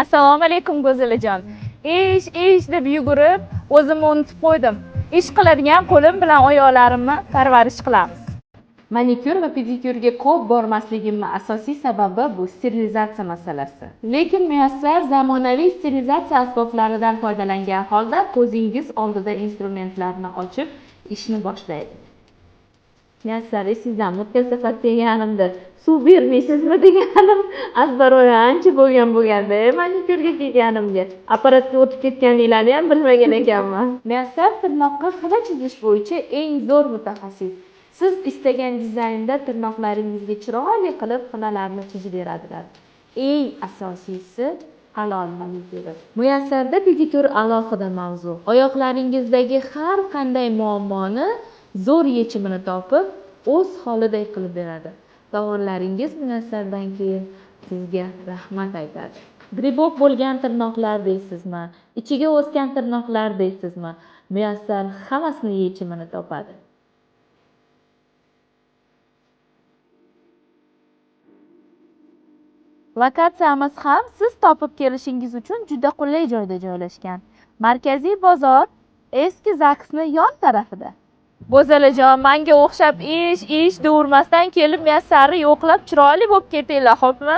Assalomu alaykum, Go'zalajon. Ish, ish deb yugurib, o'zimni unutib qo'ydim. Ish qiladigan qo'lim bilan oyoqlarimni parvarish qilamiz. Manikyur va pedikyurga ko'p bormasligimni asosiy sababi bu sterilizatsiya masalasi. Lekin Muyassar zamonaviy sterilizatsiya asboblaridan foydalangan holda ko'zingiz oldida instrumentlarni ochib, ishni boshlaydi. Muyassar, esingizdan o'tgan safar kelganimda suv bermaysizmi deganim azbaroyi ancha bo'lgan bo'lganda manikyurga kelganimga. Apparatga o'tib ketganinglarni ham bilmagan ekanman. Muyassar tirnoqqa xina chizish bo'yicha eng zo'r mutaxassis. Siz istagan dizaynda tirnoqlaringizga chiroyli qilib xinalarni chizib beradilar. Eng asosiysi, halol manikyuri. Muyassarda pedikyur alohida mavzu. Oyoqlaringizdagi har qanday muammoni zo'r yechimini topib, o'z holiday qilib beradi. Tovonlaringiz Muyassardan keyin sizga rahmat aytadi. Грибок bo'lgan tirnoqlar deysizmi, ichiga o'sgan tirnoqlar deysizmi, Muyassar hammasini yechimini topadi. Lokatsiyamiz ham siz topib kelishingiz uchun juda qulay joyda joylashgan. Markaziy bozor, eski ZAGSni yon tarafida. Go'zalajon, menga o'xshab ish, ish devermasdan kelib Muyassarni yo'qlab chiroyli bo'lib ketinglar, xo'pmi?